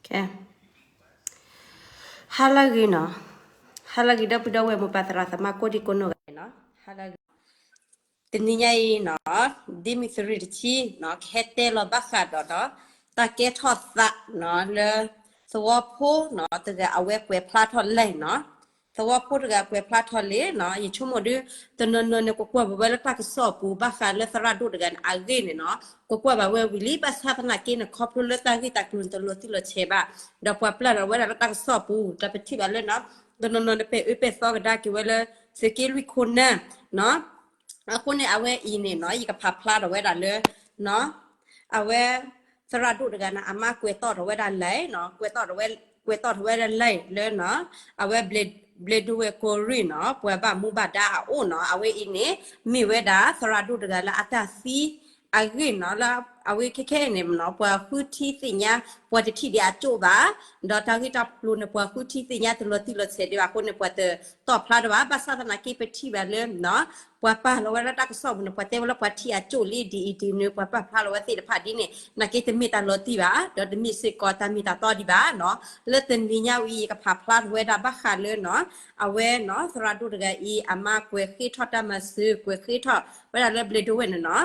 ကဲ, ဟါလၢဂ့ၤနီၤ, ဟါလၢဂ့ၤ ဒီပုၢ်ဒီဝဲၢ်မိၢ်ပၢ်သရၣ်သမါကိးဒံကိးနီၢ်ဂၤနီၤ, ဟါလၢဂ့ၤ, တနံၤညါအံၤနီၤ, ဒ်မုၢ်သရံၣ်တဆံနီၤ ကဟဲတဲလီၤဘၣ်ဃးဒီးနီၤ, တၢ်ကဲထီၣ်သးနီၤ လၢသဝီဖိနီၤ တဂၤအဝဲကွဲးဖျါထီၣ်လဲၣ်နီၤ, သဝီဖိတဂၤကွဲးဖျါထီၣ်လဲၣ်နီၤ, ယဆိကမိၣ်ဒုး တနီၤနီၤန့ၣ် ကွၢ်ကွၢ်ဘၣ်ဝဲလၢတၢ်ကစီၣ်အပူၤ ဘၣ်ဃးလၢသရၣ်ဒိၣ်တဂၤန့ၣ် အဂ့ၢ်န့ၣ်နီၤ, ကွၢ်ကွၢ်ဘၣ်ဝဲဝံၤလံ ဘၣ်ဆၣ်သနာ်က့န့ၣ် ခီဖျိလၢတၢ်ဂ့ၢ်တၢ်ကျိၤန့ၣ်တလီၤတံၢ်လီၤဆဲးဘၣ်, ဒီးပှၤပျၢ်ဒီးဝဲဒၣ်လၢတၢ်ကစီၣ်အပူၤ ဒီးပထံၣ်ဘၣ်လၢနီၤ, တနီၤနီၤန့ၣ် ပဲာ်အၢပဲာ်သီကဒါက့ၤဝဲလၢ သုးက့လွံၢ်ခိၣ်နၢ်နီၤ, အဃိန့ၣ် အဝဲအံၤန့ၣ်နီၤ ယကဖးဖျါထီၣ်ဝဲဒၣ်လၢနီၤ, အဝဲ သရၣ်ဒိၣ်တဂၤန့ၣ် အမါကွဲးသီၣ်ထီၣ်ဝဲဒၣ်လဲၣ်နီၤ, ကွဲးသီၣ်ထီၣ်ဝဲဒၣ်လဲၣ်လၢနီၤ, အဝဲ ဘျ့းဒိဝဲၢ်ကီၢ်ရ့ၣ်နီၤ ပှၤဘၣ်မူဘၣ်ဒါအအိၣ်နီၤ, အဝဲအံၤန့ၣ် မ့ၢ်ဝဲဒၣ်သရၣ်ဒိၣ်တဂၤလၢအတၢ်သံအဂ့ၢ်နီၤ, လၢအဝဲခဲခဲအံၤန့ၣ်နီၤ ပှၤဃုထံသ့ၣ်ညါ ပှၤတထံၣ်ဒံးအကၠိၣ်ဘၣ်, ဒီးတၢ်ဂ့ၢ်တၢ်ကျိၤန့ၣ် ပှၤဃုထံသ့ၣ်ညါတလီၤတံၢ်လီၤဆဲးဒံးဘၣ်အဃိန့ၣ် ပှၤတတီၣ်ဖျါတၢ်ဘၣ်, ဘၣ်ဆၣ်သနာ်က့ပထံၣ်ဘၣ်လၢနီၤ, ပှၤပာ်လီၤဝဲလၢတၢ်ကစီၣ်ပူၤန့ၣ် ပှၤတဲဝဲလၢပှၤထံၣ်အကၠိၣ်လံဒ်အံၤဒ်နုၤ ပှၤပာ်ဖျါလီၤဝဲသ့ၣ်တဖၣ်ဒ်န့ၣ် နာ်က့တမ့ၢ်တၢ်လီၤတံၢ်ဘၣ်, ဒီးတမ့ၢ်စ့ၢ်ကီးတၢ်မ့ၢ်တၢ်တီဒံးဘၣ်နီၤ, လၢတနံၤညါဝံၤ ယကဖးဖျါထီၣ်ဝဲဒၣ်ဘၣ်ဃးလၢနီၤ, အဝဲနီၤ သရၣ်ဒိၣ်တဂၤအံၤ အမါကွဲးဃ့ထီၣ်တၢ်မၤစၢၤ ကွဲးဃ့ထီၣ်ဝဲဒၣ်လၢဘျ့းဒိဝဲၢ်န့ၣ်နီၤ,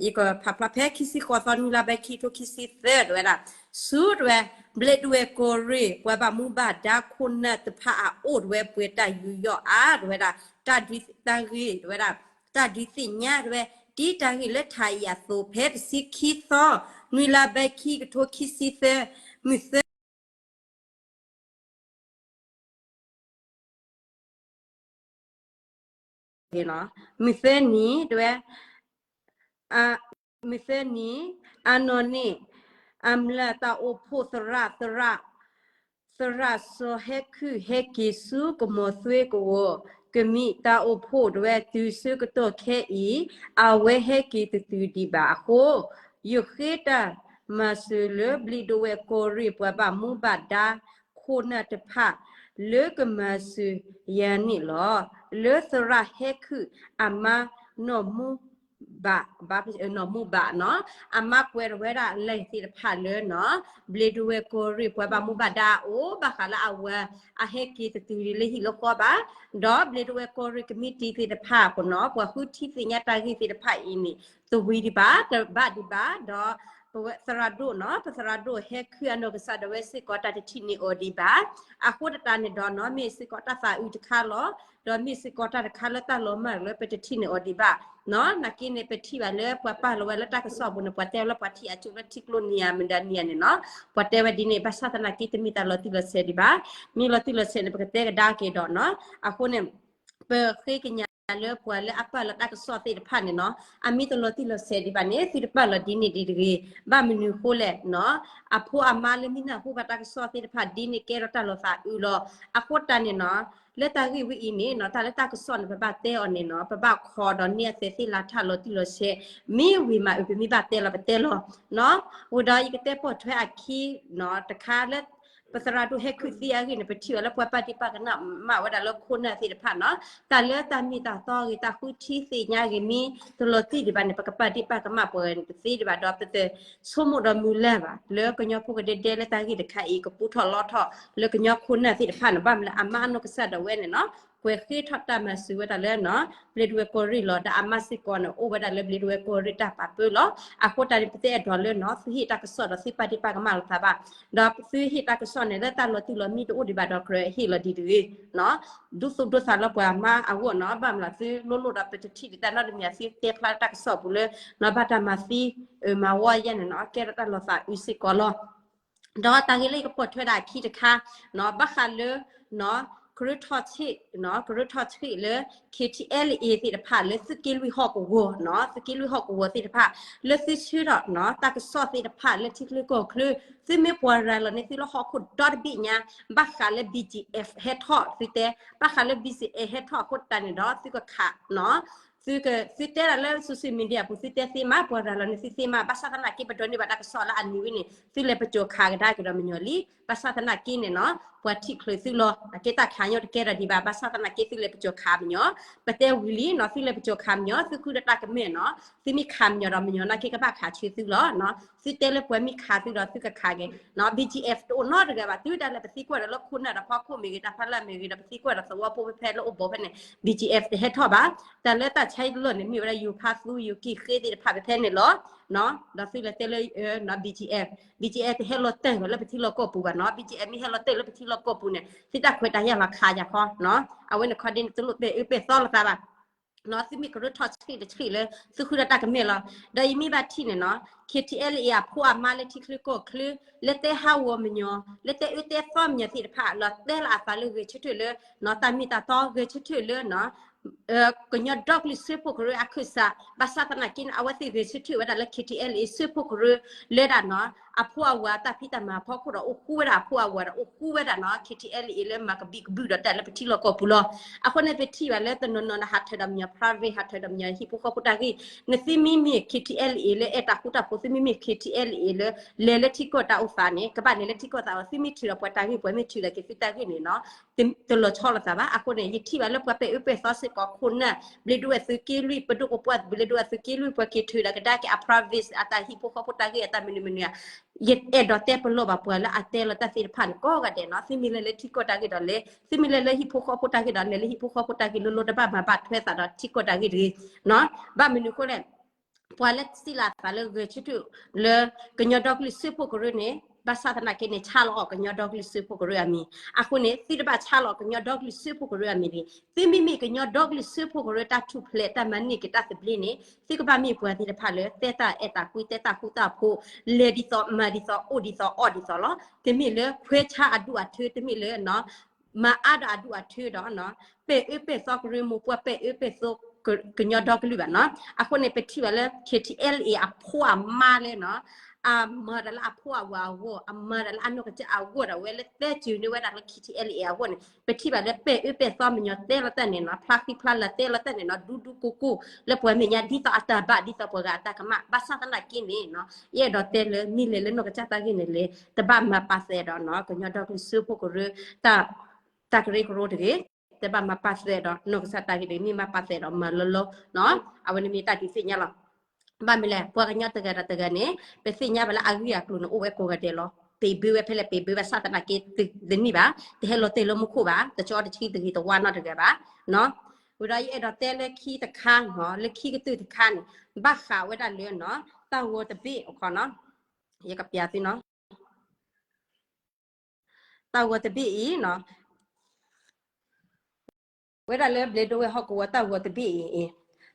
ယကဖးဖျါဖဲခံဆံဃိးသီ နွံလါဘဲခံ ထိခံဆံသၢ တဲဝဲဒၣ်, ဆူတဝဲ ဘျ့းဒိဝဲၢ်ကီၢ်ရ့ၣ် ပှၤဘၣ်မူဘၣ်ဒါခိၣ်နၢ်တဖၣ်အအိၣ်တဝဲ ပှဲၤတၢ်ယူးယီၣ်အါ တဲဝဲဒၣ်, တၢ်ဒုးတၢ်ဂ့ၢ် တဲဝဲဒၣ်, တၢ်ဒုးသ့ၣ်ညါတဝဲ ဒ်တၢ်ဂ့ၢ်လၢထးအံၤအသိး ဖဲတဆံခံသီ နွံလါဘဲခံ ကထိခံဆံသၢ မုၢ်သၢ မုၢ်သၢနံၤ တဲဝဲ, မုၢ်သၢနံၤ အနီၢ်န့ၣ် အမျၢ်တၢ်အိၣ်ဖှိၣ်သရၣ် သရၣ် သရၣ်စီၤဟဲခုၣ် ဟဲက့ၤဆူကမီၤသွ့ကဝီၤ ကမံးတၢ်အိၣ်ဖှိၣ်တဝဲ တုၤဆၢကတီၢ်ခဲအံၤ အဝဲဟဲက့ၤတတုၤဒံးဘၣ်အဃိ ယဃ့တၢ်မၤစၢၤလၢဘျ့းဒိဝဲၢ်ကီၢ်ရ့ၣ် ပှၤဘၣ်မူဘၣ်ဒါခိၣ်နၢ်တဖၣ် လၢကမၤစၢၤယၤန့ၣ်လီၤ. လၢသရၣ်ဟဲခုၣ်အမါ နီၢ်မူဘၣ် ဘၣ်နီၢ်မူဘၣ်နီၤ အမါကွဲးထီၣ်ဝဲဒၣ်လံာ်သ့ၣ်တဖၣ်လၢနီၤ ဘျ့းဒိဝဲၢ်ကီၢ်ရ့ၣ် ပှၤဘၣ်မူဘၣ်ဒါအအိၣ် ဘၣ်ဃးလၢအဝဲအဟဲက့ၤတတုၤလၢဟံၣ်လၢဃီဘၣ်, ဒီးဘျ့းဒိဝဲၢ်ကီၢ်ရ့ၣ်ကမံးတံာ်သ့ၣ်တဖၣ်အဃိနီၤ ပှၤဃုထံသ့ၣ်ညါတၢ်ဂ့ၢ်သ့ၣ်တဖၣ်အံၤန့ၣ် တဝံၤဒံးဘၣ် တဘၣ်ဒံးဘၣ် ဒီးပဝဲသရၣ်ဒိၣ်နီၤ ပသရၣ်ဒိၣ်ဟဲခုၣ်အနီၢ်ကစၢ်ဒၣ်ဝဲစ့ၢ်ကီး တၢ်တထံၣ်န့ၢ်အီၤဒံးဘၣ်. အဃိသတးန့ၣ်ဒီးနီၤ မ့ၢ်စ့ၢ်ကီးတၢ်သးအုးတခါလီၤ. ဒီးမ့ၢ်စ့ၢ်ကီးတၢ်တခါလၢတၢ်လီၤမၢ်လၢပတထံၣ်န့ၢ်အီၤဒံးဘၣ်နီၤ. နာ်က့န့ၣ် ပထံၣ်ဘၣ်လၢပှၤပာ်လီၤဝဲလၢတၢ်ကစီၣ်ပူၤန့ၣ် ပှၤတဲဝဲလၢပှၤထံၣ်အကၠိၣ်လၢထံကျိနံၤဧါ မုၢ်ဒၢနံၤဧါန့ၣ်နီၤ ပှၤတဲဝဲဒ်န့ၣ် ဘၣ်ဆၣ်သနာ်က့တမ့ၢ်တၢ်လီၤတံၢ်လီၤဆဲးဒံးဘၣ်. မ့ၢ်လီၤတံၢ်လီၤဆဲးန့ၣ် ပကတဲကဒါက့ၤဒီးနီၤ အဃိန့ၣ် ပဃ့ကညးလၢပှၤလၢအပာ်လီၤတၢ်ကစီၣ်သ့ၣ်တဖၣ်န့ၣ်နီၤ အမ့ၢ်တလီၤတံၢ်လီၤဆဲးဒံးဘၣ်န့ၣ် သုတပာ်လီၤဒ်န့ၣ်ဒံးတဂ့ၤ. ဘၣ်မနုၤအဃိလဲၣ်နီၤ အဖိအမါလၢမ့ၢ်နၢ်ဟူဘၣ်တၢ်ကစီၣ်သ့ၣ်တဖၣ်ဒ်န့ၣ်ကဲထီၣ်တၢ်လီၤသးအုးလီၤ. အဃိတၢ်န့ၣ်နီၤ လၢတၢ်ဂ့ၢ်ဝဲအံၤန့ၣ်နီၤ တၢ်လၢတၢ်ကစီၣ်န့ၣ် ပဘၣ်တဲအီၤန့ၣ်နီၤ ပဘၣ်ခိးဒီးန့ၢ်အသဲးသ့ၣ်လၢထၢ်လီၤတံၢ်လီၤဆဲး မ့ၢ်ဝံၤမးအုး ပမ့ၢ်ဘၣ်တဲလီၤပတဲလီၤနီၤ. ဝံၤဒီးယကတဲပိာ်ထွဲအခံနီၤတခါလၢ ပသရၣ်ဒိၣ်ဟဲခုၣ်သံအဂ့ၢ်န့ၣ် ပထံၣ်အီၤလၢပှၤပာ်ဒ့ၣ်ပာ်ကမၣ်ဝဲဒၣ်လၢခိၣ်နၢ်သ့ၣ်တဖၣ်နီၤ တၢ်လၢတၢ်မ့ၢ်တၢ်တီဂ့ၤ တၢ်ဃုထံသ့ၣ်ညါဂ့ၤ မ့ၢ်တလီၤတံၢ်ဒံးဘၣ်န့ၣ် ပကပာ်ဒ့ၣ်ပာ်ကမၣ်ပှၤန့ၣ် တသ့ဒံးဘၣ်ဒီး ပတဆိကမိၣ်ဒီးမုၢ်လၢ်ဘၣ် လၢကညီဖိကဒဲဒဲလၢတၢ်ဂ့ၢ်တခါအံၤ ကပူထီၣ်လီထီၣ်လၢကညီခိၣ်နၢ်သ့ၣ်တဖၣ်န့ၣ် ဘၣ်မနုၤလၢအမါအနီၢ်ကစၢ်ဒၣ်ဝဲန့ၣ်နီၤ ကွဲးဃ့ထီၣ်တၢ်မၤစၢၤဝဲဒၣ်လၢနီၤ ဘျ့းဒိဝဲၢ်ကီၢ်ရ့ၣ်လီၤ. ဒီးအမါစ့ၢ်ကီးန့ၣ် အိၣ်ဝဲဒၣ်လၢဘျ့းဒိဝဲၢ်ကီၢ်ရ့ၣ်တၢ်ပာ်ပၢလီၤ. အဃိတၢ်န့ၣ် ပတဲအဲၣ်ဒိးလၢနီၤ သုဟ့ၣ်တၢ်ကစီၣ်ဒီးသုပာ်ဒ့ၣ်ပာ်ကမၣ်လိာ်သးဘၣ် ဒီးသုဟ့ၣ်တၢ်ကစီၣ်န့ၣ် လၢတၢ်လီၤတံၢ်လီၤမံတအိၣ်ဒံးဘၣ်ဒီး ကြၢးဟ့ၣ်လီၤဒ်တဂ့ၤနီၤ ဒိသူၣ်ဒိသးလၢပှၤမါအဂီၢ်နီၤ ဘၣ်မနုၤလၢသုလိၣ်လိၣ်ဒီးပတထံၣ်ဒံးတၢ်နီတမံၤ သုတဲဖျါလၢတၢ်ကစီၣ်ပူၤလၢ နီၤ ဘၣ်တၢ်မၤသံ အၢ မၤဝီယဲၢ်န့ၣ်နီၤ ကဲထီၣ်တၢ်လီၤသးအုးစ့ၢ်ကီးလီၤ. ဒီးတၢ်ဂ့ၢ်လၢယကပိာ်ထွဲဒၣ်အခံတခါနီၤ ဘၣ်ဃးလၢနီၤ ကရၢထီၣ်ဆ့ၣ်နီၤ ကရၢထီၣ်ဆ့ၣ်လၢ KTLA သ့ၣ်တဖၣ်လၢသုးက့လွံၢ်ဟီၣ်ကဝီၤနီၤ သုးက့လွံၢ်ဟီၣ်ကဝီၤသ့ၣ်တဖၣ် လၢသုဆှၢထီၣ်နီၤ တၢ်ကစီၣ်သ့ၣ်တဖၣ်လၢထံချၢကီၢ်ချၢ သုမ့ၢ်ပှၤရၤလီၤန့ၢ်သုလၢဟီၣ်ခိၣ်ဒီတဘ့ၣ်ညါ ဘၣ်ဃးလၢ BGF ဟဲထီၣ်သုတဲ ဘၣ်ဃးလၢ BGF ဟဲထီၣ်အဃိတၢ်န့ၣ်ဒီး သုကခးနီၤ သုက သုတဲဒၣ်လၢ social media ပူၤသုတဲသ့မး ပှၤရၤလီၤန့ၢ်သုသ့မး ဘၣ်ဆၣ်သနာ်က့ ပဒိးန့ၢ်ဘၣ်တၢ်ကစီၣ်လၢအနံၤဝဲန့ၣ် သုလဲၤပစိာ်ခးကဒါက့ၤဒီးမညီလံ ဘၣ်ဆၣ်သနာ်က့န့ၣ်နီၤ ပှၤထံၣ်ချုးသုလီၤ. အကဲတၢ်ခးညီတကဲဒီးဒံးဘၣ်, ဘၣ်ဆၣ်သနာ်က့သုလဲၤပစိာ်ခးမညီၤ, ပတဲဝံၤလံနီၤ, သုလဲၤပစိာ်ခးမညီၤ, သုဃုဒီးတၢ်ကမၢၢ်နီၤ, သုမ့ၢ်ခးမညီၤဒီး မညီၤနာ်က့ကဘၣ်ခးဆၢသုလီၤ. သုတဲလၢပှၤမ့ၢ်ခးသုဒီးသုကခးက့ၤနီၤ, BGF တအိၣ်နီတဂၤဘၣ်, တုၤဒၣ်လဲာ်ပသံကွၢ်ဒီးလၢခိၣ်နၢ်ဒီးဖီခိၣ်မ့ၢ်ဂ့ၤ, တၢ်ဖီလာ်မ့ၢ်ဂ့ၤ, ဒီးပသံကွၢ်ဒီးသဝီဖိဖဲဖဲလၢအိၣ်ဘူးဖဲန့ၣ် BGF တဟဲထီၣ်ဘၣ်. တၢ်လၢတၢ်ဆါလီၢ်န့ၣ် မ့ၢ်ဝဲဒၣ်ယိၤဖးသူ ယိၤက့ၤဃ့သ့ၣ်တဖၣ်ဖဲဖဲန့ၣ်လီၤ. ဒီးသုလဲၤတဲလၢ BGF, BGF တဟဲလီၤတဲာ်ဝဲလၢပထံလီၢ်ကီၢ်ပူၤဘၣ်နီၤ, BGF မ့ၢ်ဟဲလီၤတဲာ်လၢပထံလီၢ်ကီၢ်ပူၤန့ၣ် သုတၢ်ခွဲးတၢ်ယာ်လီၤခးယၤခီနီၤ, အဝဲန့ၣ်ခီဒ်န့ၣ် တလိၣ်ပဲာ်အၢပဲာ်သီလိာ်သးဘၣ်. သုမ့ၢ်ကရၢထီၣ်ဆံးတဆံးလၢ သုဃုဒီးတၢ်ကမၢၢ်လီၤ. ဒီးယမ့ၢ်ဘၣ်ထံၣ်န့ၣ်နီၤ, KTLA အဖိအမါလၢထံချၢကီၢ်ချၢ လၢတဲဟးဂီၤမညီၤ, လၢတဲအၢတဲသီမညီၤသ့ၣ်တဖၣ် လီၤတဲလီၤအသးလၢဂဲၤဆၢထၢၣ်လၢ တၢ်မ့ၢ်တၢ်တီ ဂဲၤဆၢထၢၣ်လၢ ကညီဒီကလုာ်စၢဖှိၣ်ကရၢအခၢၣ်စး, ဘၣ်ဆၣ်သနာ်က့န့ၣ် အဝဲသ့ၣ်ဂဲၤဆၢထၢၣ်ဝဲဒၣ်လၢ KTLA စၢဖှိၣ်ကရၢ လၢဒၣ်နီၤ အဖိအဝၤတၢ်ဖံးတၢ်မၤအဖီခိၣ်ဒီး အိၣ်ဃူဝဲဒၣ်အဖိအဝၤဒီး အိၣ်ဃူဝဲဒၣ်နီၤ KTLA လၢမၤကဘံးကဘုၣ်ဒီးတၢ်လၢပထံလီၢ်ကီၢ်ပူၤလီၤ. အဃိန့ၣ် ပထံၣ်ဘၣ်လၢတနီၤနီၤန့ၣ် ဟးထၢၣ်ဒီးမညီၤ private, ဟးထၢၣ်ဒီးမညီၤဟံၣ်ဖိဃီဖိတၢ်ဂ့ၢ်, နသုမ့မ့ၢ် KTLA လၢအဲၣ်တၢ်ဃူတၢ်ဖိး, သုမ့မ့ၢ် KTLA လၢ လဲၤလၢထံကီၢ်တၢ်အိၣ်သးန့ၣ် ကဘၣ်လဲၤလၢထံကီၢ်သးအီၤ, သုမ့ၢ်ထုးဒီးပှၤတၢ်ဂ့ၢ် ပှၤမ့ၢ်ထုးဒီးက့ၤသုတၢ်ဂ့ၢ်န့ၣ်နီၤ တလီၤဆီလိာ်သးဘၣ်. အဃိန့ၣ် ယထံၣ်ဘၣ်လၢပှၤပဲာ်အၢပဲာ်သီစ့ၢ်ကီး ခိၣ်နၢ် ဘျ့ဒိဝဲၢ်သုးက့လွံၢ်, ပဒိၣ်ပပှၢ် ဘျ့ဒိဝဲၢ်သုးက့လွံၢ်, ပှၤက့ၤထုးဒီးကဒါက့ၤအ private အတၢ်ဟံၣ်ဖိဃီဖိတၢ်ဂ့ၢ်အတၢ်မနုၤမနုၤဧါ, ယအဲၣ်ဒိးတဲပလီၢ်ဘၣ်ပှၤလၢအတဲလီၤတၢ်သ့ၣ်တဖၣ်န့ၣ်ကိးဂၤဒဲးနီၤ, သုမ့ၢ်လဲၤလၢဟံၣ်ဖိဃီဖိတၢ်ဂ့ၢ်ဒီးလဲၤ, သုမ့ၢ်လဲၤလၢဟံၣ်ဖိဃီဖိတၢ်ဂ့ၢ်ဒီးလဲၤလၢဟံၣ်ဖိဃီဖိတၢ်ဂ့ၢ်လိၤလိၤ တဘၣ်မၤဘၣ်ထွဲသးဒီးထံကီၢ်တၢ်ဂ့ၢ်တဂ့ၤနီၤ. ဘၣ်မနုၤအဃိလဲၣ် ပှၤလၢစံးလီၤအသးလၢဂဲၤဆၢထၢၣ်လၢ ကညီဒီကလုာ်စၢဖှိၣ်ကရၢန့ၣ် ဘၣ်ဆၣ်သနာ်က့န့ၣ် ဆါလီၤအီၤကညီဒီကလုာ်စၢဖှိၣ်ကရၢအမံၤ, အဃိန့ၣ် သုတဘၣ်ဆါလီၤကညီဒီကလုာ်စၢဖှိၣ်ကရၢအမံၤတဂ့ၤ. သုမ့မ့ၢ်ကညီဒီကလုာ်စၢဖှိၣ်ကရၢတၢ်ထူၣ်ဖျဲးတၢ်မၤန့ၢ်က့ၤတၢ်သဘျ့န့ၣ် သုကဘၣ်မ့ၢ်ပှၤသ့ၣ်တဖၣ်လၢ တဲတၢ်အဲၣ်တၢ်ကွံ တဲတၢ်ဃူတၢ်ဖိး, လဲၤဒ်သိးမၤဒ်သိး အိၣ်ဒ်သိးအီၣ်ဒ်သိးလီၤ. တမ့ၢ်လၢခွဲးဆါအဒူၣ်အထၢ, တမ့ၢ်လၢ မၤအါဒီးအဒူၣ်အထၢဒီး ပဲာ်အၢပဲာ်သီကရၢမိၢ်ပှၢ် ပဲာ်အၢပဲာ်သီကညီဒီကလုာ်ဘၣ်နီၤ. အဃိန့ၣ် ပထံၣ်ဘၣ်လၢ KTLA အဖိအမါလၢနီၤ အမၤတၢ်လၢအဖိအဝၤအဂီၢ်, အမၤတၢ်လၢအနီၢ်ကစၢ်အဂီၢ်ဒီး အဝဲလၢတဲစၢၤန့ၢ်ဝဲဒၣ်လၢ KTLA အဂီၢ်န့ၣ် ပထံၣ်ဘၣ်လၢပဲာ်အၢပဲာ်သီမညီၤတဲလီၤတၢ်န့ၣ်နီၤ, ဖျါဃံဖျါလၤတဲလီၤတၢ်န့ၣ်နီၤ, ဒူဒူကိၢ်ကိၢ် လၢပှၤမဲာ်ညါဒ်သိးအတၢ်ဘၣ် ဒ်သိးပှၤဂၤအတၢ်ကမၣ်. ဘၣ်ဆၣ်သနာ်က့န့ၣ်နီၤ ယအဲၣ်ဒိးတဲလၢ မ့ၢ်လဲၤလၢနီၢ်ကစၢ်တၢ်ဂ့ၢ်န့ၣ်လဲၣ် တဘၣ်မၤပာ်သဲးဒီးနီၤ ကညီဒီကလုာ်စၢဖှိၣ်ကရၢ တၢ် တၢ်ကရၢကရိတဂ့ၤ, တဘၣ်မၤပာ်သဲးဒီးနီၢ်ကစၢ်တၢ်ဂ့ၢ်တဂ့ၤ, မ့ၢ်မၤပာ်သဲးဒီးမၤလီၤလီၤနီၤ. အဝဲန့ၣ်မ့ၢ်တၢ်ဒုးသ့ၣ်ညါလီၤ. ဘၣ်မနုၤလဲၣ် ပှၤကညီတဂၤဒီးတဂၤန့ၣ် ပသ့ၣ်ညါဘၣ်လၢအဂ့ၢ်အကျိၤန့ၣ် အိၣ်ဝဲကိးဂၤဒဲးလီၤ. ပ့ၤဘၢဝဲဖဲလဲၣ် ပ့ၤဘၢဘၣ်ဆၣ်သနာ်က့ တန့ၢ်ဘၣ်, တဟဲလီၤတဲာ်လၢမူခိၣ်ဘၣ်, တကၠီတဆံတဂ့ၤတဝါနီတဂၤဘၣ်နီၤ. ဝံၤဒီးယအဲၣ်ဒိးတဲလၢခံတခါနီၤ, လၢခံကတၢၢ်တခါန့ၣ် ဘၣ်ဃးဝဲဒၣ်လၢနီၤ တၢ်ဂီၤတဘ့ၣ်အခီနီၤ, ယကပျးသုနီၤ တၢ်ဂီၤတဘ့ၣ်အံၤနီၤ, ဝဲဒၣ်လၢဘျဲးဒိဝဲၢ်ဟီၣ်ကဝီၤတၢ်ဂီၤတဘ့ၣ်အံ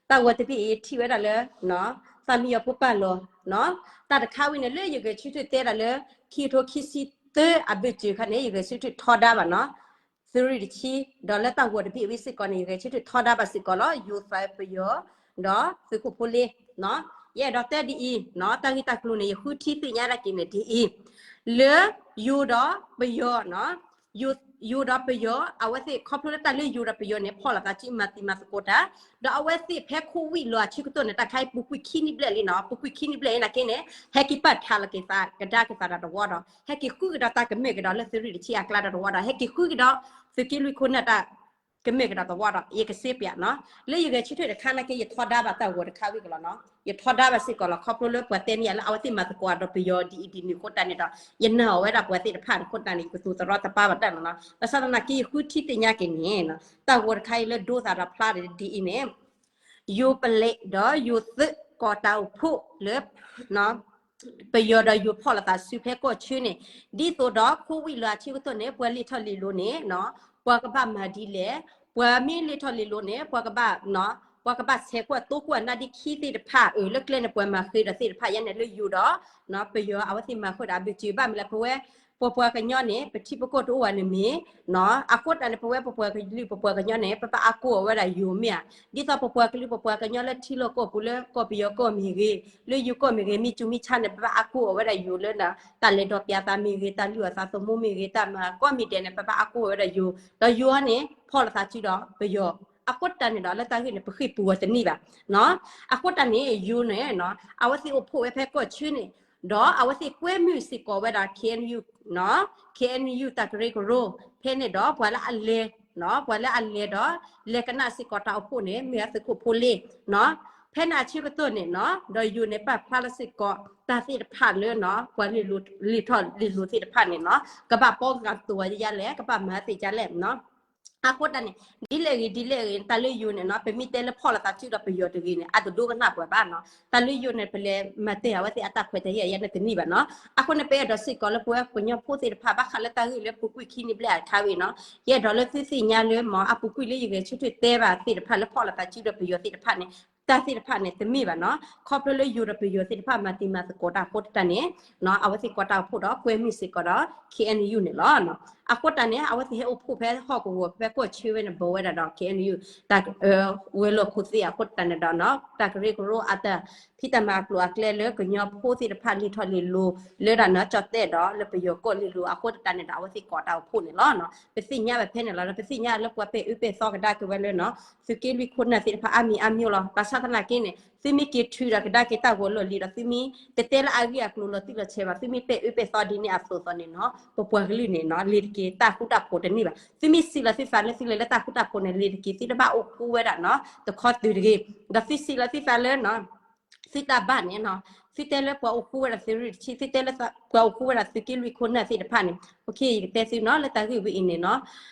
ၤ, တၢ်ဂီၤတဘ့ၣ်အံၤ ထံၣ်ဝဲဒၣ်လၢ တၢ်မံယီၤဖိပာ်လီၤနီၤ, တၢ်တခါဝံၤန့ၣ် လၢယဂဲၤဆၢထၢၣ်တဲဒၣ်လၢ ခံကထိခံဆံသၢအဘၢၣ်စၢၤခါန့ၣ် ယဂဲၤဆၢထၢၣ်ထီဒါဘၣ်နီၤ, သုးရ့ၣ်တဆံ, ဒီးလၢတၢ်ဂီၤတဘ့ၣ်ဝံၤစ့ၢ်ကီးန့ၣ် ယဂဲၤဆၢထၢၣ်ထီဒါဘၣ်စ့ၢ်ကီးလီၤ. ယိၤသးပယီၤ ဒီးသုးခိၣ်ဖိလ့နီၤ, ယအဲၣ်ဒိးတဲဒ်အံၤနီၤ, တၢ်ဂ့ၢ်တၢ်ကျိၤန့ၣ် ယဃုထံသ့ၣ်ညါဒၣ်က့ၤန့ၣ်ဒ်အံၤ, လၢယိၤဒီးပယီၤနီၤ, ယိၤဒီးပယီၤ အဝဲသ့ၣ်ခီဖျိလၢတၢ်လၢယိၤဒီးပယီၤန့ၣ် ဖီၣ်လိာ်သးစုမၤသံမၤသကိးတၢ်, ဒီးအဝဲသ့ၣ်ဖဲ Covid လီၤအဆၢကတီၢ်န့ၣ် တၢ်ခါအံၤပူၤကွံာ်ခံနံၣ်ဘျဲၣ်လံနီၤ, ပူၤကွံာ်ခံနံၣ်ဘျဲၣ်အံၤနာ်က့န့ၣ် ဟဲက့ၤပာ်ဖျါလီၤက့ၤသးကဒါက့ၤသးဒီးတဝီဒီး ဟဲက့ၤဃုကဒီးတၢ်ကမၢၢ်ကဒီးလၢသုးရ့ၣ်တဆံအကျါဒီးတဝီဒီး ဟဲက့ၤဃုကဒီးသုးက့လွံၢ်ခိၣ်နၢ်တၢ် ကမၢၢ်ကဒီးသဝီဒီး ယကစ့ပၠးနီၤ, လၢယဂဲၤဆၢထၢၣ်တခါနာ်က့ ယထီဒါဘၣ်တၢ်ဂီၤတခါဝံၤကလီၤနီၤ, ယထီဒါဘၣ်စ့ၢ်ကီးလီၤ. ခီဖျိလၢပှၤတဲန့ၢ်ယၤလၢအဝဲသ့ၣ်မၤသကိးဒီးပယီၤဒ်အံၤဒ်နုၤအဃိတၢ်န့ၣ်ဒီး ယနာ်အီၤဝဲဒၣ်ပှၤသ့ၣ်တဖၣ်န့ၣ်အဃိတၢ်န့ၣ် ယကသူၣ်သရီတပါဘၣ်တၢ်လီၤနီၤ. ဘၣ်ဆၣ်သနာ်က့ ယဃုထံသ့ၣ်ညါက့ၤန့ၣ် တၢ်ဂီၤတခါအံၤလၢဒိသးဒီးဖျါဒ်အံၤန့ၣ် ယိၤပလဲးဒီးယိၤသုးကီးတၢ်အိၣ်ဖှိၣ်လၢ ပယီၤဒီးယိၤဖီၣ်လိာ်သးစုဖဲကီၢ်ဆၢန့ၣ်, ဒ်သိးဒီး Covid လီၤအဆၢကတီၢ်န့ၣ် ပှၤလ့ၤထီၣ်လ့ၤလိၤန့ၣ် ပှၤကဘၣ်မၤဒ်လဲၣ်, ပှၤမ့ၢ်လ့ၤထီၣ်လ့ၤလိၤန့ၣ် ပှၤကဘၣ် ပှၤကဘၣ်ဆဲးကွၢ်တိကွၢ်နါဒ့ခံသ့ၣ်တဖၣ် အၢ လၢကျဲန့ၣ် ပှၤမၤဃ့ဒီးသ့ၣ်တဖၣ်ယါန့ၣ်လၢယိၤဒီး ပယီၤအဝဲသ့ၣ်မၤဃ့ဒီးအဘၢၣ်စၢၤဘၣ်မနုၤလဲၣ် ပဝဲ ပပှၤကညီန့ၣ် ပထံပကီၢ်တအိၣ်ဘၣ်န့ၣ်မ့ၢ် အဃိတၢ်န့ၣ် ပဝဲပပှၤကလုာ်ပပှၤကညီန့ၣ် ပဘၣ်အါကိၢ်အီၤဝဲဒၣ်ယိၤမ့ၢ်ဧါ, ဒ်သိးပပှၤကလုာ်ပပှၤကညီလၢထံလီၢ်ကီၢ်ပူၤလၢကီၢ်ပယီၤကီၢ်မ့ၢ်ဂ့ၤ, လၢယိၤကီၢ်မ့ၢ်ဂ့ၤ မ့ၢ်စူၤမ့ၢ်ဆါန့ၣ် ပဘၣ်အါကိၢ်အီၤဝဲဒၣ်ယိၤလၢ တၢ်လဲၤဒီးပျးသးမ့ၢ်ဂ့ၤ တၢ်လုၢ်အီၣ်သးသမူမ့ၢ်ဂ့ၤ တၢ်မၤကိးမံၤဒဲးန့ၣ် ပဘၣ်အါကိၢ်အီၤဝဲဒၣ်ယိၤ, ဒီးယိၤအံၤန့ၣ် ဖီၣ်လိာ်သးစုဒီးပယီၤ, အဃိတၢ်န့ၣ်ဒီး လၢတၢ်ဂ့ၢ်န့ၣ် ပဃ့ၢ်ပူၤအီၤတန့ၢ်ဘၣ် အဃိတၢ်န့ၣ် ယိၤန့ၣ် အဝဲသ့ၣ်အိၣ်ဖှိၣ်ဝဲဖဲကီၢ်ဆၢန့ၣ် ဒီးအဝဲသ့ၣ်ကွဲမုာ်စ့ၢ်ကီးဝဲဒၣ် KNU, KNU တၢ်ကရၢကရိ ဖဲန့ၣ်ဒီးပှၤလၢအလဲၤ, ပှၤလၢအလဲၤဒီး လဲၤကနၣ်စ့ၢ်ကီးတၢ်အိၣ်ဖှိၣ်န့ၣ် မ့ၢ်အသုးခိၣ်ဖိလ့, ဖဲန့ၣ်အဆၢကတီၢ်န့ၣ်နီၤ ဒီးယိၤန့ၣ်ပာ်ဖျါလၢစ့ၢ်ကီး တၢ်သ့ၣ်တဖၣ်လၢနီၤ ပှၤလ့ၤထီၣ်လ့ၤလိၤသ့ၣ်တဖၣ်န့ၣ်နီၤ ကဘၣ်ပီကၤတိၤယဲလဲၣ် ကဘၣ်မၤသ့ၣ်ယဲလဲၣ်နီၤ အဃိတၢ်န့ၣ် ဒ်လဲၣ်ဂ့ၤ ဒ်လဲၣ်ဂ့ၤ တၢ်လၢယိၤန့ၣ်နီၤ ပမ့ၢ်တဲလၢဖီၣ်လိာ်သးစုဒီးပယီၤတဂ့ၤန့ၣ် အတဒိကနၣ်ပှၤဘၣ်နီၤ တၢ်လၢယိၤန့ၣ် ပလဲၤမၤတဲာ်အဝဲသ့ၣ်အတၢ်ခွဲးတၢ်ယာ်ယဲန့ၣ်တန့ၢ်ဘၣ်နီၤ အဃိန့ၣ် ပအဲၣ်ဒိးစ့ၢ်ကီးလၢပဝဲကညီဖိသ့ၣ်တဖၣ် ဘၣ်ဃးလၢတၢ်ဂ့ၢ်လၢပူၤကွံာ်ခံနံၣ်ဘျဲၣ်အခါဝံၤနီၤ ယအဲၣ်ဒိးလၢသုသ့ၣ်ညါလၢမ့ၢ်အပူၤကွံာ်လၢယဂဲၤဆၢထၢၣ်တဲဘၣ်သ့ၣ်တဖၣ် လၢဖီၣ်လိာ်သးစုဒီးပယီၤသ့ၣ်တဖၣ်လၢဖီၣ်လိာ်သးစုဒီးပယီၤသ့ၣ်တဖၣ်န့ၣ် တၢ်သ့ၣ်တဖၣ်န့ၣ် တမ့ၢ်ဘၣ်နီၤ ခီဖျိလၢယိၤဒီးပယီၤသ့ၣ်တဖၣ်မၤတံၤမၤသကိးတၢ်အဃိတၢ်န့ၣ် အဝဲသ့ၣ်ကိးတၢ်အိၣ်ဖှိၣ်ဒီးကွဲမုာ်စ့ၢ်ကီးဒီး KNU န့ၣ်လီၤ. အဃိတၢ်န့ၣ် အဝဲသ့ၣ်ဟဲအိၣ်ဖှိၣ်ဖဲဟီၣ်ကဝီၤ ဖဲကီၢ်ဆၢဝဲန့ၣ် ဘၣ်ဝဲဒၣ်ဒီး KNU တၢ် ဝဲၤလီၢ်ခိၣ်သ့ၣ်အဃိတၢ်န့ၣ်ဒီး တၢ်ကရၢကရိအတၢ်ဖံးတၢ်မၤအကျိၤအကျဲလၢ ကညီဖိသ့ၣ်တဖၣ်လ့ၤထီၣ်လ့ၤလိၤ လၢဒၣ်နီၤ ကၠီၣ်တဲၣ်ဒီးလၢပယီၤကီၢ်လ့ၤလိၤအဃိတၢ်န့ၣ်ဒီး အဝဲသ့ၣ်ကိးတၢ်အိၣ်ဖှိၣ်န့ၣ်လီၤ. ပသ့ၣ်ညါဘၣ်ဖဲန့ၣ်လီၤ. ပသ့ၣ်ညါလၢပှၤပဲာ်အၢပဲာ်သီကဒါက့ၤဝဲလၢနီၤ သုးက့လွံၢ်ခိၣ်နၢ်သ့ၣ်တဖၣ်အါမံၤအါမံၤလီၤ. ဘၣ်ဆၣ်သနာ်က့န့ၣ် သုမ့ၢ်က့ၤထုးဒီးကဒါက့ၤတၢ်ဂီၤလီၢ်လံၤဒီး သုမ့ၢ်တတဲလၢအဂ့ၢ်အကျိၤလီၤတံၢ်လီၤဆဲးဘၣ် သုမ့ၢ်ပဲာ်အၢပဲာ်သီဒ်န့ၣ်အသိးသိးန့ၣ်နီၤ ပပှၤကလုာ်န့ၣ်နီၤ လ့ၤတက့ၤတၢ်ဃူတၢ်ဖိးတန့ၢ်ဘၣ်. သုမ့ၢ်စံးလီၤသုသးလၢသုလဲၤလၢတၢ်ဃူတၢ်ဖိးန့ၣ် လ့ၤတက့ၤ သုတဘၣ်အိၣ်ဃူဝဲဒၣ်နီၤ တခီသုးတဂ့ၤ. ဒီးသုစံးလီၤသုသးလၢ သုတၢ်ဘၣ်န့ၣ်နီၤ သုတဲလၢပှၤအိၣ်ဃူဝဲဒၣ်သုးရ့ၣ်တဆံ သုတဲလၢပှၤအိၣ်ဃူဝဲဒၣ်သုးက့လွံၢ်ခိၣ်နၢ်သ့ၣ်တဖၣ်န့ၣ် ယကတဲသုနီၤ လၢတၢ်ဂ့ၢ်ဝဲအံၤန့ၣ်နီၤ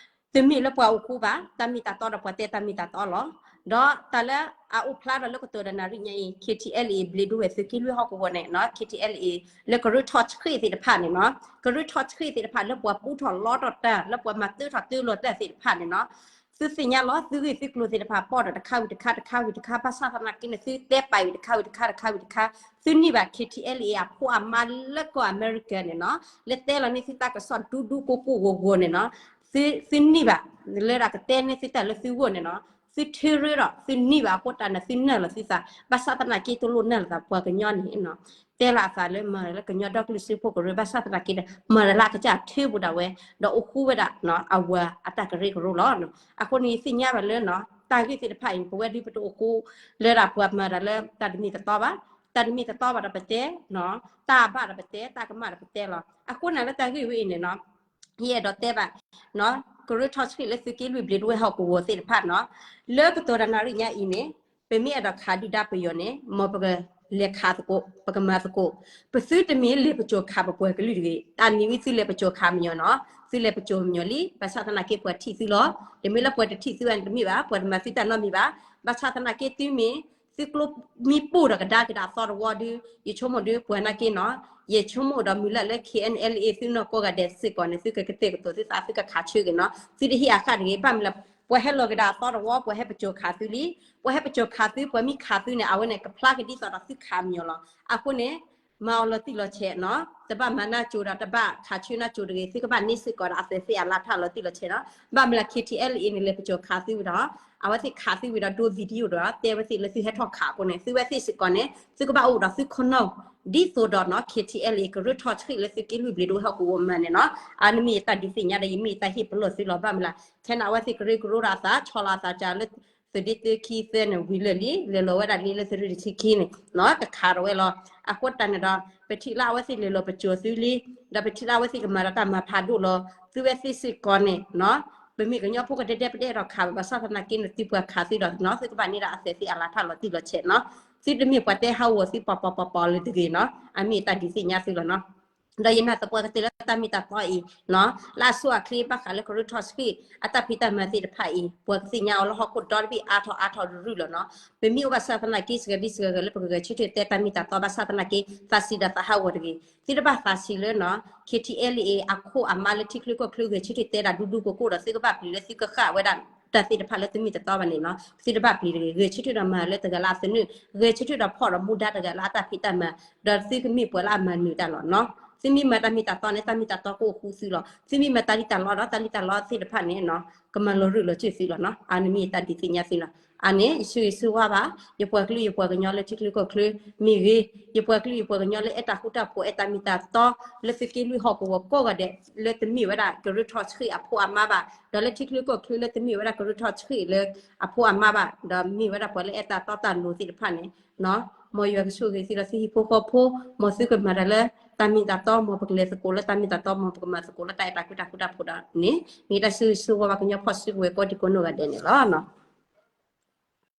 တမ့ၢ်လၢပှၤအိၣ်ဃူဘၣ် တၢ်မ့ၢ်တၢ်တီဒီးပှၤတဲတၢ်မ့ၢ်တၢ်တီလီၤ. ဒီးတၢ်လၢအအိၣ်ဖျါဒီးလၢကတီၢ်ဒီးနၣ်ရံၣ်ညါအံၤ KTLA ဘျံးဒိဝဲၢ်သုးက့လွံၢ်ဟီၣ်ကဝီၤန့ၣ်နီၤ KTLA လၢကရၢထီၣ်ဆှံၣ်သ့ၣ်တဖၣ်န့ၣ်နီၤ ကရၢထီၣ်ဆှံၣ်သ့ၣ်တဖၣ်လၢပှၤပူထီၣ်လီထီၣ်တၢ် လၢပှၤမၤတၢထီၣ်တၢ်လၢပှၤမၤတၢထီၣ်တၢလီၤတၢ်သ့ၣ်တဖၣ်န့ၣ်နီၤ သုသ့ၣ်ညါလီၤ သုဂ့ၢ်သုကျိၤသ့ၣ်တဖၣ် ပီၣ်ဒီးတခါဝံၤတခါ တခါဝံၤတခါ ဘၣ်ဆၣ်သနာ်က့န့ၣ် သုတဲပာ်ဝံၤတခါဝံၤတခါ တခါဝံၤတခါ သုန့ၢ်ဘၣ် KTLA အဖိအမါလၢကီၢ်အမဲရကၤန့ၣ်နီၤ လၢတဲလီၤန့ၢ်သုတၢ်ကစီၣ်ဒူဒူကိၢ်ကိၢ်ဂီၤဂီၤန့ၣ်နီၤ သုန့ၢ်ဘၣ် လၢဒၣ်ကတဲန့ၢ်သုတၢ်လၢသုဂီၢ်န့ၣ်နီၤ သုထၢရၢဒီး သုန့ၢ်ဘၣ်အဃိတၢ်န့ၣ် သုနၢ်လီၤသုသး ဘၣ်ဆၣ်သနာ်က့တလိၣ်နၢ်လီၤသး ပှၤကညီန့ၣ်နီၤ တဲလီၤအသးလၢမၤလၢကညီဒီကလုာ်စၢဖှိၣ်ကရၢ ဘၣ်ဆၣ်သနာ်က့ဒီး မၤလၢအကစၢ်ထၢပူၤဒၣ်ဝဲ ဒီးအိၣ်ဃူဝဲဒၣ် အဝၤအတၢ်ကရၢကရိလီၤ. အဃိန့ၣ် ယသ့ၣ်ညါဘၣ်လၢ တၢ်ဂ့ၢ်သ့ၣ်တဖၣ်အံၤ ပဝဲဒၣ်ပတအိၣ်ဃူ လၢဒၣ်ပှၤမၤတၢ်လၢတၢ်တမ့ၢ်တတီဘၣ်, တၢ်တမ့ၢ်တတီဘၣ်ဒီးပတဲ, တၢ်ဘၣ်ဒီးပတဲ, တၢ်ကမၣ်ဒီးပတဲလီၤ. အဃိန့ၣ်လၢတၢ်ဂ့ၢ်ဝဲအံၤန့ၣ်နီၤ ယအဲၣ်ဒိးတဲဘၣ် ကရၢထီၣ်ဆှံၣ်လၢသုးက့လွံၢ်ဘျံးဒိဝဲၢ်ဟီၣ်ကဝီၤသ့ၣ်တဖၣ်နီၤ, လၢကတီၢ်ဒီးနၣ်ရံၣ်ညါအံၤန့ၣ် ပမ့ၢ်အဲၣ်ဒိးခးဒုၣ်ဒါပယီၤန့ၣ် မ်ပကလဲၤခးသကိး ပကမၤသကိး, ပသုတမ့ၢ်လဲၤပစိာ်ခးပပှၤကလုာ်တဂ့ၤ. တၢ်နံၤဝံသုလဲၤပစိာ်ခးမညီၤနီၤ, သုလဲၤပစိာ်မညီၤလံ, ဘၣ်ဆၣ်သနာ်က့ပှၤထံၣ်သုလီၤ. တမ့ၢ်လၢပှၤတထံၣ်သုဘၣ်န့ၣ်တမ့ၢ်ဘၣ်, ပှၤတမၤသုတၢ်နီတမံၤဘၣ်. ဘၣ်ဆၣ်သနာ်က့သုမ့ၢ် သုကျိမံပိၢ်ဒီးကဒါက့ၤဒၣ်အသီတဝီဒီး ယဆိကမိၣ်ဒီးပှၤနာ်က့နီၤ, ယဆိကမိၣ်ဒီးမုၢ်လၢ်လၢ KNLA သုနီၢ်ကိးဂၤဒဲးစ့ၢ်ကီးန့ၣ် သုကကတဲာ်ကတီၤသုသး သုကခးဆၢက့ၤနီၤ, သုတဟ့ၣ်အဃၣ်တဂ့ၤ. ဘၣ်မနုၤလဲၣ်, ပှၤဟဲလီၤက့ၤဒၣ်အသီတဝီ ပှၤဟဲပစိာ်ခးသုလံ, ပှၤဟဲပစိာ်ခးသု ပှၤမ့ၢ်ခးသုန့ၣ် အဝဲန့ၣ်ကဖျါက့ၤဒ်သိးဒီးသုခးမညီၤလီၤ. အဃိန့ၣ် မၤအီၤလီၤတံၢ်လီၤဆဲးနီၤ, တဘၣ်မၤနၢ်ကၠိဒီး တဘၣ်ခးဆၢနၢ်ကၠိတဂ့ၤ, သုကဘၣ်န့ၢ်စ့ၢ်ကီးဒီးအသဲးသ့ၣ်အလါထၣ်လီၤတံၢ်လီၤဆဲးနီၤ. ဘၣ်မနုၤလဲၣ် KTLA အံၤန့ၣ် လဲၤပစိာ်ခးသုဝံၤဒီး အဝဲသ့ၣ်ခးသုဝံၤဒီး ဒိ video ဒီး တဲဝဲသ့ၣ်လၢသုဟဲထီၣ်ခးအဃိန့ၣ် သုဝဲသ့ၣ်စ့ၢ်ကီးန့ၣ် သုကဘၣ်အိၣ်ဒီးသုခိၣ်နၢ် ဒ်သိးဒီးနီၤ KTLA ကရၢထီၣ်ဆှံၣ်လၢသုးက့လွံၢ်ဘျံးဒိဝဲၢ်ဟီၣ်ကဝီၤမၤန့ၣ်နီၤ. အန့ၣ်မ့ၢ်ယတၢ်ဒုးသ့ၣ်ညါဒီး ယမ့ၢ်ယတၢ်ဟ့ၣ်ပလီၢ်သုလီၤ. ဘၣ်မနုၤလဲၣ်, ခဲန့ၣ်အဝဲသ့ၣ်ကရၢကရိဒီးအသး ဆီလီၤအသးကၢလၢ သုးဒ့သၢခံသၢန့ၣ်ဝံၤလၢာ်လံ, လဲၤလီၤဝဲဒၣ်လံလၢသုးရ့ၣ်တဆံခံန့ၣ်နီၤ, ကခးထီၣ်ဝဲလီၤ. အဃိတၢ်န့ၣ်ဒီး ပထံၣ်လၢအဝဲသ့ၣ်လဲၤလီၤပစိာ်သုလံ, ဒီးပထံၣ်လၢအဝဲသ့ၣ်ကမၤဒီးတၢ်မၤဖးဒိၣ်လီၤ. သုဝဲသ့ၣ်စ့ၢ်ကီးန့ၣ်နီၤ, ပမ့ၢ်ကညီဖိကဒဲဒဲ ပတအဲၣ်ဒိးခးဘၣ်, ဘၣ်ဆၣ်သနာ်က့န့ၣ် သုပှၤခးသုဒီးနီၤ သုကဘၣ်န့ၢ်ဒၣ်အသဲးသ့ၣ်အလါထၣ်လီၤတံၢ်လီၤဆဲးနီၤ. သုတမ့ၢ်ပှၤတဲဟးဂီၤသုပီၤပီၤပီၤပီၤလၢတဂ့ၤနီၤ. အမ့ၢ်ယတၢ်ဒုးသ့ၣ်ညါသုလီၤနီၤ. ဒီးယနာ်သပှၢ်ကတၢၢ်လၢတၢ်မ့ၢ်တၢ်တီအံၤနီၤ, လၢအဆိအချ့ဘၣ်ဃးလၢကရၢထီၣ်ဆှံၣ်အတၢ်ဖံးတၢ်မၤသ့ၣ်တဖၣ်အံၤ ပှၤကသ့ၣ်ညါအီၤလၢဟီၣ်ခိၣ်ဒီတဘ့ၣ်အါထီၣ်အါထီၣ်ရုၢ်ရုၢ်လီၤနီၤ. ပမ့ၢ်အိၣ်ဘၣ်ဆၣ်သနာ်က့ စှၤဒ်စှၤဂၤလၢပကဂဲၤဆၢထၢၣ်တဲတၢ်မ့ၢ်တၢ်တီ ဘၣ်ဆၣ်သနာ်က့ သးဆံးဒီးသးဟးဂီၤတဂ့ၤ. သုတဘၣ်သးဆံးလၢနီၤ KTLA အခိၣ်အမါလၢထံချၢကီၢ်ချၢဂဲၤဆၢထၢၣ်တဲဒၣ်ဒူဒူကိၢ်ကိၢ်ဒီး သုကဘၣ်ပျံၤလၢသုကဃၣ်ဝဲဒၣ် တၢ်သ့ၣ်တဖၣ်လၢတမ့ၢ်တတီဘၣ်န့ၣ်နီၤ. သုတဘၣ်ပျံၤတဂ့ၤ. ဂဲၤဆၢထၢၣ်ဒီးမၤလၢတဂၤလၢအသနူၢ်, ဂဲၤဆၢထၢၣ်ဒီးဖီၣ်ဒီးမူဒါတဂၤလၢအတၢ်ဖံးတၢ်မၤ, ဒီးသုကမ့ၢ်ပှၤလၢအမၤနၢၤတၢ်လီၤနီၤ. သုမ့ၢ်မၤတၢ်မ့ၢ်တၢ်တီန့ၣ် တၢ်မ့ၢ်တၢ်တီကအိၣ်ဃူသုလီၤ. သုမ့ၢ်မၤတၢ်လံၣ်တၢ်လီဒီး တၢ်လံၣ်တၢ်လီသ့ၣ်တဖၣ်န့ၣ်နီၤ ကမၤလီၤရူၢ်လီၤစၢၢ်သုလီၤနီၤ. အန့ၣ်မ့ၢ်ယတၢ်ဒုးသ့ၣ်ညါသုလီၤ. အန့ၣ် ယဆၢဂ့ၤဆၢဝါဘၣ် ယပှၤကလုာ်ယပှၤကညီလၢထံချၢကီၢ်ချၢမ့ၢ်ဂ့ၤ, ယပှၤကလုာ်ယပှၤကညီလၢအဲၣ်တၢ်ဃူတၢ်ဖိး အဲၣ်တၢ်မ့ၢ်တၢ်တီ လၢသုးက့လွံၢ်ဟီၣ်ကဝီၤကိးဂၤဒဲး လၢတမ့ၢ်ဝဲဒၣ်ကရၢထီၣ်ဆှံၣ်အဖိအမါဘၣ်, ဒီးလၢထံချၢကီၢ်ချၢလၢတမ့ၢ်ဝဲဒၣ်ကရၢထီၣ်ဆှံၣ်လၢအဖိအမါဘၣ်, ဒီးမ့ၢ်ဝဲဒၣ်ပှၤလၢအဲၣ်တၢ်တီတၢ်လိၤသ့ၣ်တဖၣ်န့ၣ်နီၤ မ်ယွၤကဆိၣ်ဂ့ၤသုဒီးသုဟံၣ်ဖိဃီဖိ, မ်သုကမၤတၢ်လၢတၢ်မ့ၢ်တၢ်တီ, မ်ပကလဲၤသကိးလၢတၢ်မ့ၢ်တၢ်တီ, မ်ပကမၤသကိးလၢတၢ်အဲၣ်တၢ်ကွံတၢ်ဃူတၢ်ဖိးဒီးန့ၣ်, မ့ၢ်တၢ်ဆၢဂ့ၤဆၢဝါဘၣ်ကညီဖီၣ်စုကဝဲၤကိးဒံကိးနီၢ်ဂၤဒဲးန့ၣ်လီၤ.